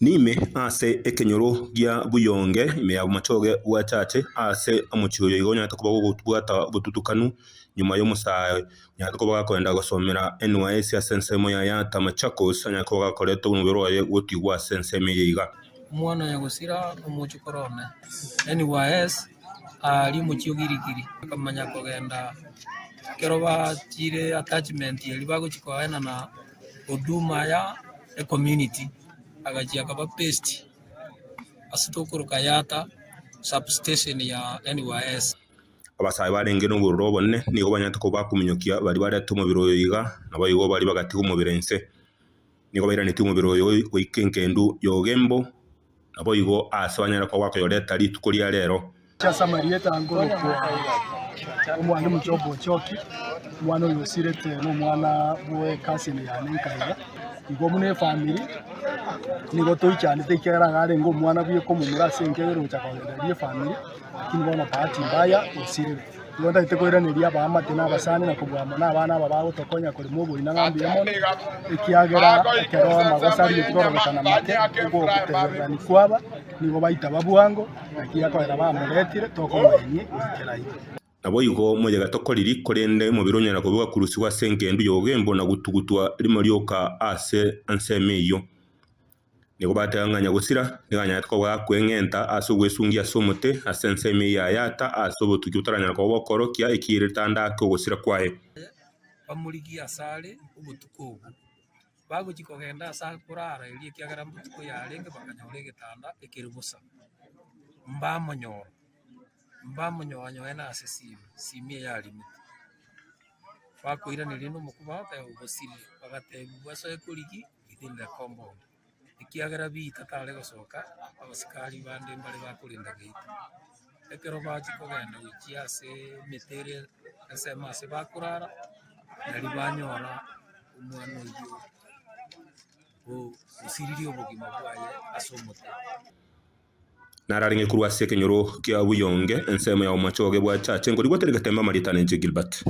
Nime ase ekenyoro gia Buyonge ime ya Bomachoge bwa Chache ase omochie oyo igo onyarete koba gogobwata obotutukanu nyuma y'omosae onyarete koba gakoenda gosomera NYS ase ensemo ya Yatta Machakos anyare koba gakoreta omobere oye gotigwa ase ensemo eye iga. Omwana oyo gosira nomochokoro one, NYS, aaria omochie o Girigiri, akamanya kogenda ekero bachire attachment eria bagochia koenana huduma ya ecommunity, agachia akaba based ase tokoroka Yatta substation ya NYS. Abasae barenge nobororo obonene nigo banyarete koba bakominyokia baria barete omobere oyo iga, naboigo baria bagatiga omobere inse. Nigo bairanetie omobere oyo goika engendu y'ogembo, naboigo aase banyare koba bakoyoreta rituko ria rero. Ase amarieta nkorokwa Omwalimu Job Ochoki, omwana oyo osirete nomwana bwe cousin yane nkaiga. Igo buna efamiri nigo toichanete ekiagera iga arenge omwana bweka omomura ase enka ere ogocha kogendereria efamiri lakini bono bahati mbaya osirire. Igo ntagete koiraneria abaamate na abasani na kobua amo nabana aba bagotokonya korema oboina ng'a mbuya mono, ekiagera ekero amagoso arigetie kororekana make, ogotebererania kwaba nigo baitaba bwango, naki akoera bamoretire tokomoenia goikera iga. Naboigo moyega tokoriri, korende omobere onyare koba ogakurusigwa ase engendu y'obogembo na gotugutwa rimo rioka ase ensemo eyio. Nigo bateba ng'a nyagosira nigo anyarete koba gakweng'enta ase ogwesungia ase omote ase ensemo eye ya Yatta ase obotuki botaranyara koba bokorokia ekiiritanda ake ogosira kwaye. Bamorigie asare obotuko obwo. Bagochia kogenda ase akorara erio ekiagera mbotuko yarenge bakanyora egetanda ekere bosa. Mbamonyora, mbamonyoanyoe na ase simi, simi eyarimete. Bakoiraneria rende omokuba bagoteba obosirire, bagatebiwa asoe korigia within the compound, ekiagera biita tare gosoka abasikari bande mbare bakorenda geita. Ekero bachia kogenda gochia ase emete ere ensemo ase bakorara, naria banyora omwana oyio osiririe obogima bwaye ase omote. Nararenge korwa ase ekenyoro kia Buyonge, ensemo ya Omochoge bwa Chache, nkorigwetera egetembe amarieta nenche Gilbert.